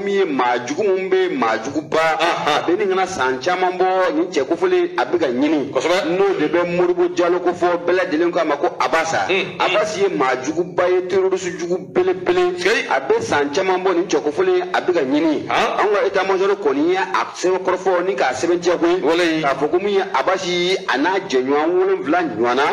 min ye maa jugu min bɛ maa juguba a bɛ nin kana san caman bɔ nin cɛ kofɔlen a bɛ ka ɲini n'o de bɛ Modibo Jalo ko fɔ bɛɛ lajɛlen k'a ma ko Abasa Abasi ye maa juguba ye terroriste jugu belebele a bɛ san caman bɔ nin cɛ kofɔlen a bɛ ka ɲini an ka état major kɔni ye a sɛbɛn kɔrɔfɔ ni k'a sɛbɛntiya koyi k'a fɔ ko min ye Abasi a n'a jɛɲɔgɔn 7 ɲɔgɔn na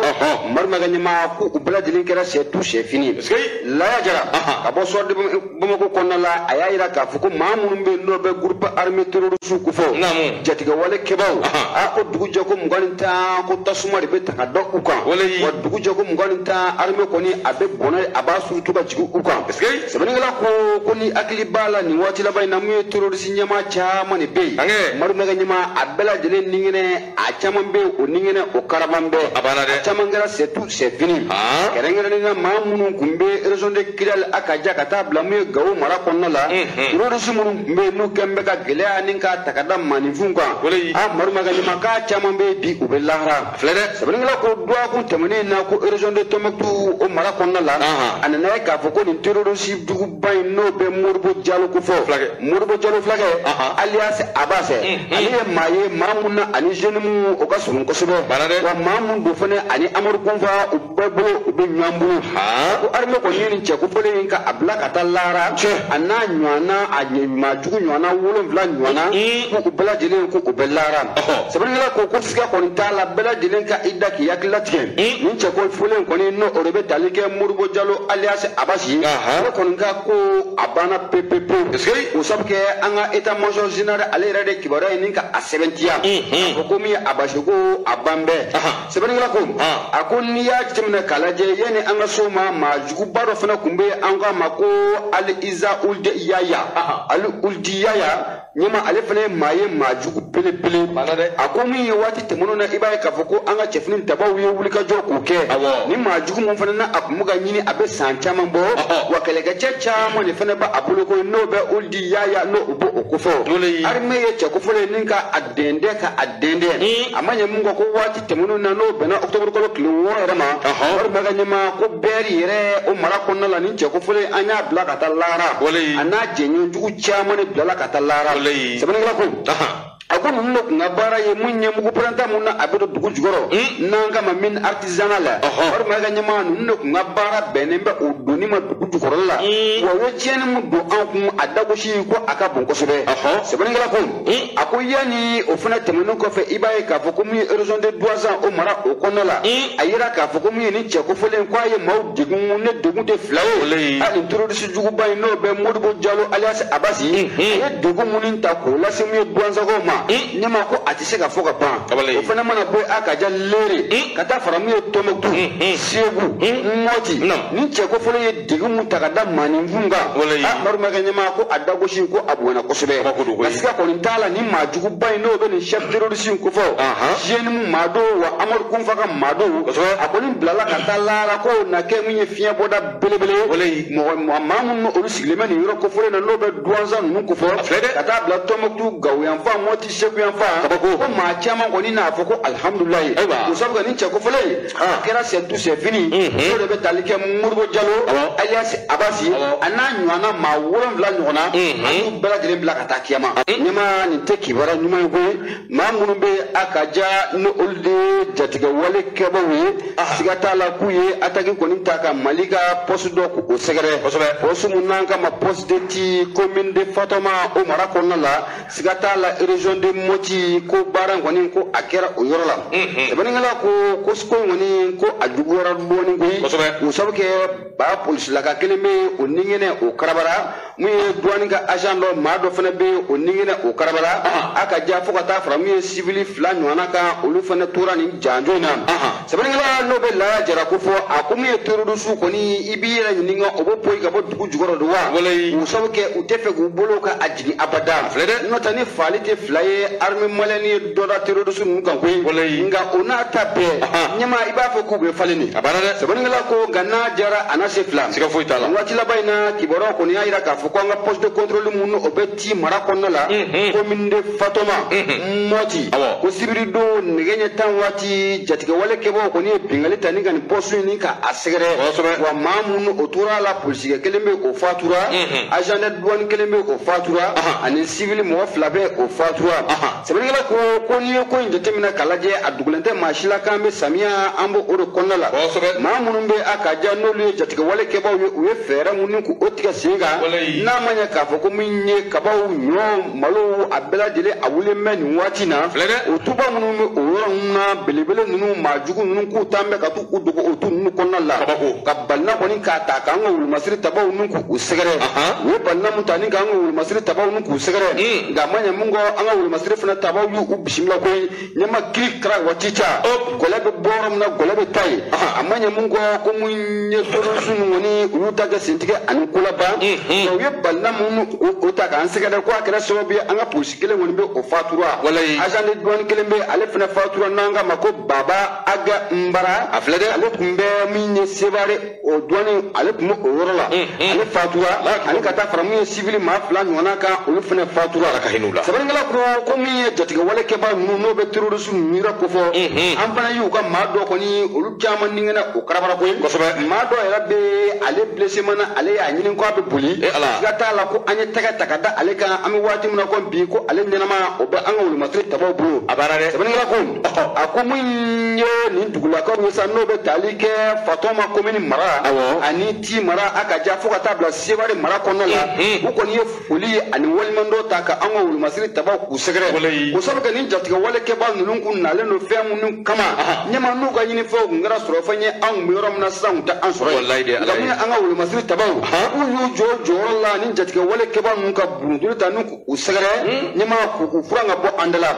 Madu Mayiga ɲɛmaa ko u bɛɛ lajɛlen kɛra c'est tout c'est fini. Laya Jara ka bɔ Soir de Bamako kɔnɔna la a y'a yira k'a fɔ ko maa minnu bɛ yen n'o bɛ groupe armé terroriste ko fɔ jatigɛwale kɛbaw a ko dugu jɛ ko 20 ko tasuma de bɛ ta ka da u kan wa dugu jɛ ko 20 armée kɔni a bɛ bɔnɛ a b'a surutu ka jigin u kan. Sɛbɛnnikɛla ko ni hakili b'a la nin waati laban in na mun ye terroriste ɲɛmaa caman de bɛ yen Madu Mayiga ɲɛmaa a bɛɛ lajɛlen ningɛnɛ a caman bɛ yen o ningɛnɛ o karaban bɛɛ a caman kɛra c'est tout c'est fini. Kɛrɛnkɛrɛnnenya la maa minnu tun bɛ région de Kidal a ka ja ka taa bila mun ye Gawo mara kɔnɔna la terroriste minnu tun bɛ yen n'u kɛn bɛ ka gɛlɛya ni k'a ta ka da maaninfinw kan a Madu Mayiga ɲɛmaa k'a caman bɛ yen bi u bɛ lahara. Sɛbɛnnikɛla ko dɔgɔkun tɛmɛnen na ko région de Tombouctou o mara kɔnɔna la a nana ye k'a fɔ ko nin terroriste juguba in n'o bɛ Modibo Jalo ko fɔ Modibo Jalo fulakɛ alias Abase ale ye maa ye maa mun na ani jeune mun o ka surun kosɛbɛ wa maa mun don fana ani Amadu Kunfa u bɛɛ bolo u bɛ ɲɔgɔn bolo ko armée kɔni ye nin cɛ kofɔlen in ka a bila ka taa lahara a n'a ɲɔgɔnna a maa jugu ɲɔgɔnna 7 ɲɔgɔnna ko u bɛɛ lajɛlen ko u bɛ lahara. Sɛbɛnnikɛla ko siga kɔni t'a la bɛɛ lajɛlen ka i da k'i hakili latigɛ nin cɛ kofɔlen kɔni n'o o de bɛ tali kɛ Modibo Jalo alias Abasi ale kɔni ka ko a banna pewu o sabu kɛ an ka état major général ale yɛrɛ de kibaruya ye ni ka a sɛbɛntiya k'a fɔ ko min ye Abasi ko a ban bɛɛ. Sɛbɛnnikɛla ko a ko n'i y'a jateminɛ k'a lajɛ yanni an ka so ma maa juguba dɔ fana tun bɛ an k'a ma ko Ali Iza Uldi Yaya Ali Uldi Yaya ɲɛma ale fana ye maa ye maa jugu belebele a ko min ye waati tɛmɛnenw na i b'a ye k'a fɔ ko an ka cɛfini tabaw ye wulikajɔ k'o kɛ ni maa jugu mun fana na a tun bɛ ka ɲini a bɛ san caman bɔ wa kɛlɛkɛcɛ caman de fana b'a bolo ko n'o bɛ Uldi Yaya n'o b'o o kofɔ armée ye cɛ kofɔlen ni ka a dɛndɛn ka a dɛndɛn a ma ɲɛ mun kɔ ko waati tɛmɛnenw na n'o bɛnna octobre kalo tile 6 yɛrɛ ma Madu Mayiga ɲɛmaa ko bɛɛri yɛrɛ o mara kɔnɔna la ni cɛ kofɔlen an y'a bila ka taa lahara a n'a jɛɲɔgɔn jugu caman de bilala ka taa lahara. Sɛbɛnnikɛla ko a ko ninnu de tun ka baara ye mun ye mugu pɛrɛnta mun na a bɛ don dugu jukɔrɔ n'an kama min artisanat la Madu Mayiga ɲɛmaa ninnu de tun ka baara bɛnnen bɛ o donni ma dugu jukɔrɔ la wa u ye tiɲɛni mun don an kun a dagosi ko a ka bon kosɛbɛ. Sɛbɛnnikɛla ko a ko yanni o fana tɛmɛnen kɔfɛ i b'a ye k'a fɔ ko min ye région de Douentza o mara o kɔnɔna la a yira k'a fɔ ko min ye nin cɛ kofɔlen k'a ye maaw degun ne degun tɛ fila ye a nin terroriste juguba in n'o bɛ Modibo Jalo alias Abasi a ye degun minnu ta k'o lase min ye Douentzakaw ma ɲɛma ko a tɛ se ka fɔ ka ban o fana mana bɔ a ka ja Lere ka taa fara min ye Tombouctou Segu Moti ni cɛ kofɔlen ye degun mun ta ka da maaninfin kan a Madu Mayiga ɲɛmaa ko a dagosi ko a bonyana kosɛbɛ ka siga kɔni t'a la ni maa juguba in n'o bɛ nin chef terroriste in kofɔ JNIM maa don wa Amadu Kunfa ka maa don a kɔni bilala ka taa lahara ko na kɛ min ye fiɲɛ bɔda belebele mɔgɔ maa minnu olu sigilen bɛ nin yɔrɔ kofɔlen na n'o bɛ Douentza ninnu kofɔ ka taa bila Tombouctou Gawo yanfan Moti Segu yanfan ko maa caman kɔni n'a fɔ ko alihamudulilayi o sabu ka nin cɛ kofɔlen a kɛra c'est tout c'est fini n'o de bɛ tali kɛ Modibo Jalo alias Abasi a n'a ɲɔgɔnna maa 7 ɲɔgɔnna a y'u bɛɛ lajɛlen bila ka taa kiyama ɲɛma nin tɛ kibaruya ɲuman ye koyi maa minnu bɛ a ka ja ni olu de ye jatigɛwale kɛbaw ye siga t'a la k'u ye attaque kɔni ta ka Mali ka poste dɔ k'o sɛgɛrɛ poste mun n'an kama poste de Ti commune de Fatoma o mara kɔnɔna la siga t'a la région de Moti ko baara in kɔni ko a kɛra o yɔrɔ la. Sɛbɛnnikɛla ko ko kɔni ko a juguyara dɔɔnin koyi k'o sabu kɛ ba polisilaka kelen bɛ yen o ningɛnɛ o karabara mun ye douane ka agent dɔ maa dɔ fana bɛ yen o ningɛnɛ o karabara a ka ja fo ka taa fara mun ye civil 2 ɲɔgɔnna kan olu fana tora nin janjo in na. Sɛbɛnnikɛla n'o bɛ Laya Jara ko fɔ a ko mun ye terroriste kɔni i b'i yɛrɛ ɲininka o bɛ poyi ka bɔ dugu jukɔrɔ de wa k'o sabu kɛ u tɛ fɛ k'u bolo ka a jigin abada n'o tɛ ni faali tɛ fila ye. ye armée malienne ye dɔ da terroriste ninnu kan koyi nka o n'a ta bɛɛ ɲɛma i b'a fɔ k'u bɛ falen de. A banna dɛ. Sɛbɛnnikɛla ko nka n'a jara a na se fila. Siga foyi t'a la. Waati laban in na kibaruyaw kɔni y'a jira k'a fɔ ko an ka poste de contrôle minnu o bɛ Ti mara kɔnɔna la. Commune de Fatoma. Mɔti. Ko sibiridon nɛgɛ ɲɛ 10 waati jatigɛwale kɛbaaw kɔni ye binkanni ta ni ka nin poste ɲini ka a sɛgɛrɛ. Wa maa minnu o tora a la polisikɛ kelen bɛ o fatura. Agent de douane kelen bɛ o fatura. Ani civil mɔgɔ 2 bɛ o fatura. Sɛbɛnnikɛla ko n'i ye ko in jateminɛ k'a lajɛ a dugulen tɛ maa si la k'an bɛ samiya an b'o de kɔnɔna la. Maa minnu bɛ a ka ja n'olu ye jatigɛwale kɛbaaw ye u ye fɛɛrɛ minnu k'o tigɛ sen kan. N'a ma ɲɛ k'a fɔ ko min ye kabaw ɲɔ malo a bɛɛ lajɛlen a wulilen bɛ nin waati na. O tuba minnu bɛ o yɔrɔ ninnu na belebele ninnu maa jugu ninnu k'u taa bɛ ka t'u dogo o tu ninnu kɔnɔna la. Ka balina kɔni k'a ta k'an ka wulumasiri tabaw ninnu k'u sɛgɛrɛ. U ye balina mun ta ni k'an ka wulumasiri tabaw ninnu k'u sɛgɛrɛ. Nka a ma ɲɛ mun kɔ an ka wulumasiri fana tabaw y'u bisimila koyi ɲɛma kiri kara waati ca. Gɔlɛ bɛ bɔ yɔrɔ min na gɔlɛ bɛ taa yen. A ma ɲɛ mun kɔ ko mun ye terroriste ninnu kɔni u y'u ta kɛ sentigɛ ani kolaban. Nka u ye balina minnu o ta k'an sɛgɛrɛ ko a kɛra sababu ye an ka polisi kelen kɔni bɛ o fatura. Agent de douane kelen bɛ ale fana fatura n'an k'a ma ko Baba Aga Nbara. A filɛ dɛ. Ale tun bɛ min ye Sevare o douane ale tun bɛ o yɔrɔ la. Ale fatura ani ka taa fara min ye civil maa 2 ɲɔgɔnna kan olu fana fatura. Ala ka hinɛ u la. Sɛbɛnnikɛla ko min ye jatigɛwale kɛbaa ninnu n'o bɛ terroriste ninnu yɛrɛ kofɔ. An fana y'u ka maa dɔ kɔni olu caman ningɛnɛ o karabara koyi. Maa dɔ yɛrɛ bɛ ale blessé mana ale y'a ɲini ko a bɛ boli. Siga t'a la ko an ye tɛgɛ ta ka da ale kan an bɛ waati min na ko bi ko ale ɲɛnama o bɛ an ka wulumasiri tabaw bolo. A banna dɛ. Sɛbɛnnikɛla ko a ko min ye nin dugulakaw ye sa n'o bɛ tali kɛ Fatoma commune mara. Ani Ti mara a ka ja fo ka taa bila Sevare mara kɔnɔna la. U kɔni ye foli ani waleɲumandɔn ta ka an ka wulumasiri tabaw k'u sɛgɛrɛ. O sabu kɛ nin jatigɛwale kɛbaa ninnu kun nalen don fɛn minnu kama. Ɲɛma n'u ka ɲinifɛnw kun kɛra sɔrɔ fɛn ye an kun bɛ yɔrɔ min na sisan kun tɛ an sɔrɔ yen. Nka min ye an ka wulumasiri tabaw k'u y'u jɔ jɔyɔrɔ la ni jatigɛwale kɛbaa ninnu ka burunduli ta n'u k'u sɛgɛrɛ. Ɲɛma k'u furan ka bɔ an da la.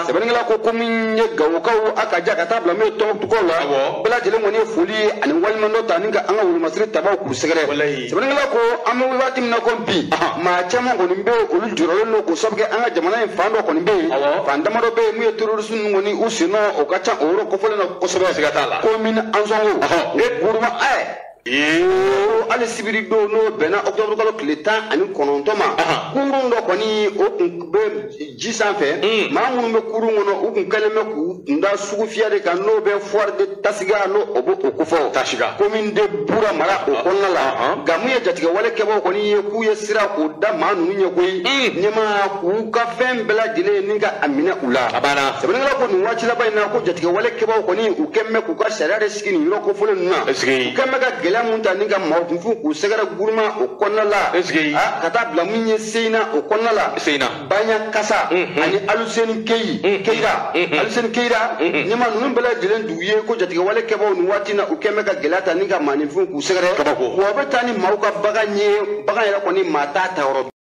Sɛbɛnnikɛla ko min ye Gawokaw a ka ja ka taa bila min ye Tɔnbukutukaw la. Bɛɛ lajɛlen kɔni ye foli ani waleɲumandɔn ta ni ka an ka wulumasiri tabaw k'u sɛgɛrɛ. Sɛbɛnnikɛla ko an bɛ waati min na ko bi maa caman kɔni bɛ olu jɔrɔlen don k'o sabu kɛ an ka jamana in fan dɔ kɔni bɛ yen. Fan damadɔ bɛ yen mun ye terroriste ninnu kɔni u sen nɔ o ka ca o yɔrɔ kofɔlen na kosɛbɛ. Siga t'a la. Commune Ansongo. Guruma hali sibiri don n'o bɛnna octobre kalo tile 19 ma. Kurun dɔ kɔni o kun bɛ ji sanfɛ. Maa minnu bɛ kurun kɔnɔ u kun kɛlen bɛ k'u kun da sugu fiyɛ de kan n'o bɛ foire de Tasiga n'o o b'o kofɔ. Tasiga. Commune de Bura mara o kɔnɔna la. Nka mun ye jatigɛwale kɛbaaw kɔni ye k'u ye sira k'o da maa ninnu ɲɛ koyi. Ɲɛma k'u ka fɛn bɛɛ lajɛlen ni ka a minɛ u la. A banna. Sɛbɛnnikɛla ko nin waati laban in na ko jatigɛwale kɛbaaw kɔni u kɛlen bɛ k'u ka sariya de sigi nin yɔrɔ kofɔlen ninnu na. U kɛlen bɛ ka gɛlɛya mun ta ni ka maaw kunfin k'u sɛgɛrɛ guruma o kɔnɔna la. Ka taa bila mun ye Seyina o kɔnɔna la. Seyina. Baɲa Kasa ani Aluseni Keyi Keyira. Aluseni Keyira. Ɲɛma ninnu bɛɛ lajɛlen dugu ye ko jatigɛwale kɛbaaw nin waati in na u kɛlen bɛ ka gɛlɛya ta ni ka maaninfinw k'u sɛgɛrɛ. Kabako. Wa u bɛ taa ni maaw ka bagan ye bagan yɛrɛ kɔni maa t'a ta yɔrɔ.